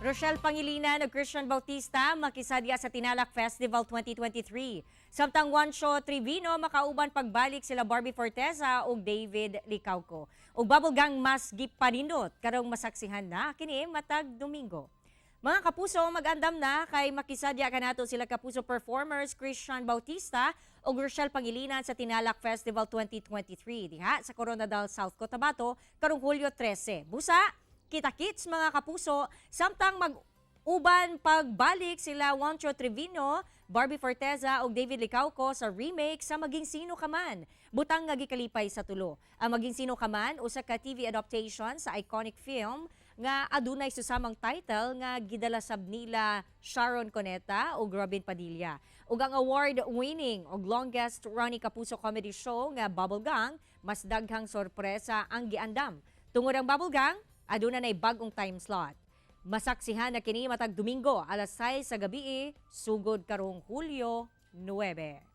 Rochelle Pangilinan ug Christian Bautista makisadya sa T'nalak Festival 2023. Samtang Juancho Trevino makauban pagbalik sila Barbie Forteza ug David Licauco. Ug Bubble Gang mas gipanindot karong masaksihan na kini matag Domingo. Mga kapuso, mag-andam na kay makisadya kanato sila Kapuso performers Christian Bautista ug Rochelle Pangilinan sa T'nalak Festival 2023 diha sa Koronadal, South Cotabato karong Hulyo 13. Busa, kita-kits, mga kapuso, samtang mag uban pagbalik sila Juancho Trevino, Barbie Forteza ug David Licauco sa remake sa Maging Sino Ka Man. Butang nga gikalipay sa tulo. Ang Maging Sino Ka Man usa ka TV adaptation sa iconic film nga adunay susamang title nga gidala sab nila Sharon Cuneta ug Robin Padilla. Ug ang award-winning ug longest running Kapuso comedy show nga Bubble Gang, mas daghang sorpresa ang giandam. Tungod ang Bubble Gang, aduna nay bag-ong time slot. Masaksihan na kini matag Domingo alas 6 sa gabi sugod karong Hulyo 9.